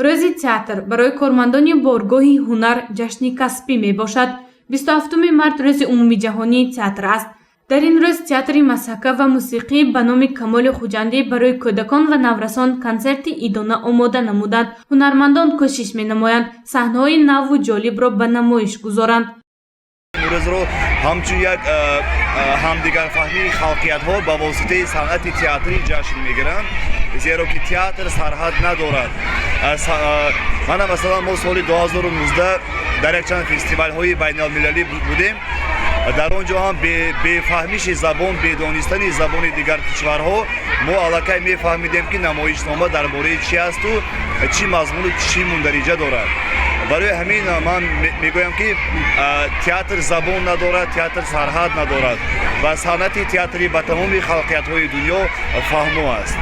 Рӯзи театр барои кормандони боргоҳи ҳунар ҷашни касбӣ мебошад. 27 март рӯзи умумиҷаҳонии театр аст. Дар ин рӯз театри масҳака ва мусиқӣ ба номи Камоли Хуҷандӣ барои кӯдакон ва наврасон консерти идона омода намуданд. Ҳунармандон кӯшиш менамоянд, саҳнаҳои наву ҷолибро ба намоиш гузоранд. Имрӯзро ҳамчун як ҳамдигарфаҳмии халқиятҳо ба воситаи санъати театрӣ ҷашн мегиранд, зеро ки театр сарҳад надорад. Мана, масалан, мо соли 2019 дар якчанд фестивалҳои байналмилалӣ будем. Дар он ҷо ҳам бефаҳмиши забон, бедонистани забони дигар кишварҳо, мо аллакай мефаҳмидем, ки намоишнома дар бораи чӣ асту чӣ мазмуну чӣ мундариҷа дорад. Барои ҳамин ман мегӯям, ки театр забон надорад, театр сарҳад надорад ва санъати театрӣ ба тамоми халқиятҳои дунё фаҳмо аст.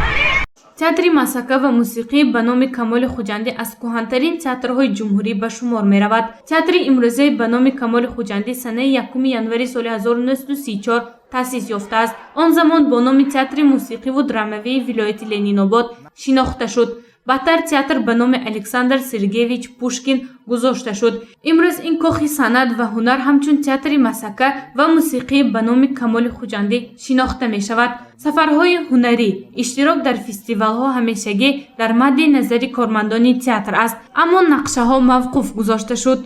Театри масҳака ва мусиқӣ ба номи Камоли Хуҷандӣ аз кӯҳантарин театрҳои ҷумҳурӣ ба шумор меравад. Театри имрӯзаи ба номи Камоли Хуҷандӣ санаи 1 январи соли 1934 таъсис ёфтааст. Он замон бо номи Театри мусиқиву драмавии вилояти Ленинобод шинохта шуд. Баъдтар театр ба номи Александр Сергеевич Пушкин гузошта шуд. Имрӯз ин кохи санъат ва ҳунар ҳамчун Театри масҳака ва мусиқӣ ба номи Камоли Хуҷандӣ шинохта мешавад. Сафарҳои ҳунарӣ, иштирок дар фестивалҳо ҳамешагӣ дар мадди назари кормандони театр аст, аммо нақшаҳо мавқуф гузошта шуд.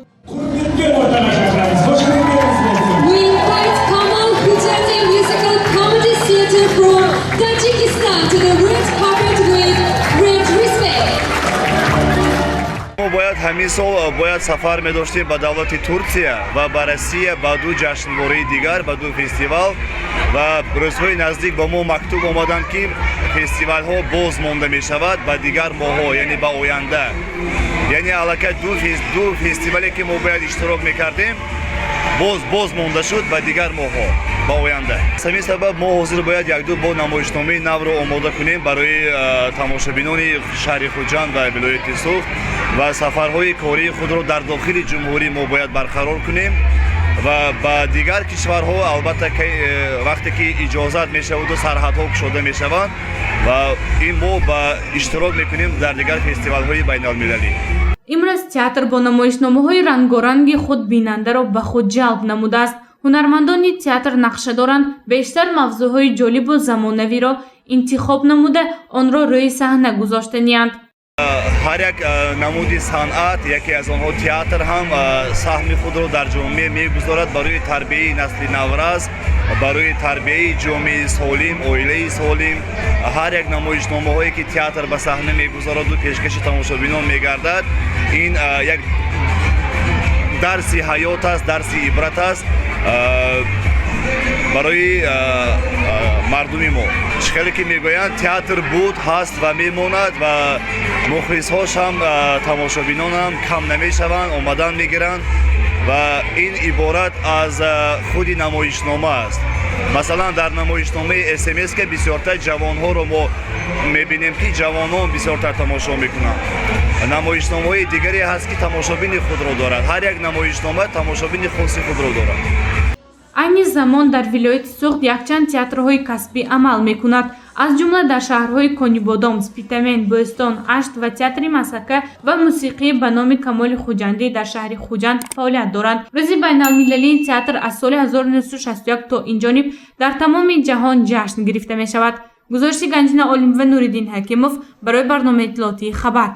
We invite Kamal Khujandi Musical Comedy Theatre from Tajikistan to the red carpet with great respect. Мо бояд ҳамин сол бояд сафар медоштем ба давлати Турсия ва ба Россия, ба ду ҷашнвораи дигар, ба ду фестивал. Ва рӯзҳои наздик ба мо мактуб омаданд, ки фестивалҳо боз монда мешавад ба дигар моҳҳо, яъне ба оянда. Яъне аллакай ду фестивале, ки мо бояд иштирок мекардем, боз монда шуд ба дигар моҳҳо, ба оянда. Аз ҳамин сабаб мо ҳозир бояд якду бо намоишномаи навро омода кунем барои тамошобинони шаҳри Хуҷанд ва вилояти Суғд ва сафарҳои кории худро дар дохили ҷумҳурӣ мо бояд барқарор кунем ва ба дигар кишварҳо албатта, вақте ки иҷозат мешаваду сарҳадҳо кушода мешаванд ва ин мо ба иштирок мекунем дар дигар фестивалҳои байналмилалӣ. Имрӯз театр бо намоишномаҳои рангоранги худ бинандаро ба худ ҷалб намудааст. Ҳунармандони театр нақша доранд, бештар мавзӯъҳои ҷолибу замонавиро интихоб намуда, онро рӯи саҳна гузоштаниянд. Ҳар як намуди санъат, яке аз онҳо театр ҳам, саҳми худро дар ҷомеа мегузорад барои тарбияи насли наврас, барои тарбияи ҷомеаи солим, оилаи солим. Ҳар як намоишномаҳое, ки театр ба саҳна мегузораду пешкаши тамошобинон мегардад, ин як дарси ҳаёт аст, дарси ибрат аст барои мардуми мо. Чӣ хеле ки мегӯянд, театр буд, ҳаст ва мемонад ва мухлисҳошам, тамошобинонам кам намешаванд, омадан мегиранд. Ва ин иборат аз худи намоишнома аст. Масалан, дар намоишномаи СМС, ки бисёртар ҷавонҳоро мо мебинем, ки ҷавонон бисёртар тамошо мекунанд. Намоишномаҳои дигаре ҳаст, ки тамошобини худро дорад. Ҳар як намоишнома тамошобини хоси худро дорад. Айни замон дар вилояти Суғд якчанд театрҳои касбӣ амал мекунад. Аз ҷумла дар шаҳрҳои Конибодом, Спитамен, Бӯстон, Ашт ва Театри масҳака ва мусиқӣ ба номи Камоли Хуҷандӣ дар шаҳри Хуҷанд фаъолият доранд. Рӯзи байналмилалии театр аз соли 1961 то инҷониб дар тамоми ҷаҳон ҷашн гирифта мешавад. Гузориши Ганҷина Олим ва Нуриддин Ҳакимов барои барномаи иттилоотии «Хабар».